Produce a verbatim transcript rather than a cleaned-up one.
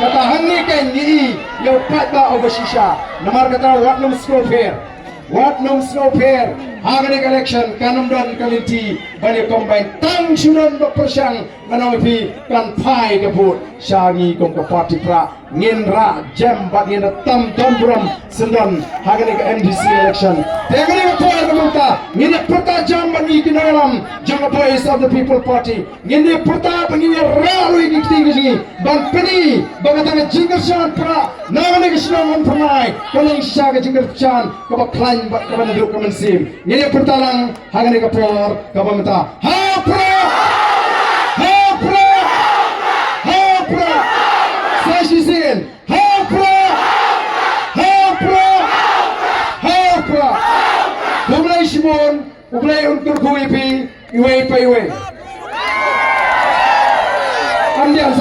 Kata hangne ka ngi ïa u paidbah uba shisha. Namar kata wat nym sngewpher. Wat nym sngewpher. Ha kane ka election kan ym don ka lynti ban ïa combine. Tang shu don ba pyrshang, ngan ong ïa phi, kan phai ka vote sha ngi kum ka party pra. Ngin rah jem bad ngin da tam don burom syndon ha kane ka M D C election. Te kane ka por ka mynta ngin ïa pyrta jem bad ngi ki nongïalam jong ka Voice of the People Party. Ngin ïa pyrta ba ngin ïa rah ruh ïa ki kti ki jong ngi ban pyni ba kata ka jingkyrshan pra na kane ka shnong Umphyrnai ka long shisha ka jingkyrshan kaba khlaiñ bad kaba naduh ka mynsiem. Ngin ïa pyrta lang ha kane ka por kaba mynta. Ha pra! Ha pra! Ha pra! Sa shisien. Ha pra! Ha pra! Ha pra! Khublei shibun. U Blei un kyrkhu ïa phi iwei pa iwei. Am dei,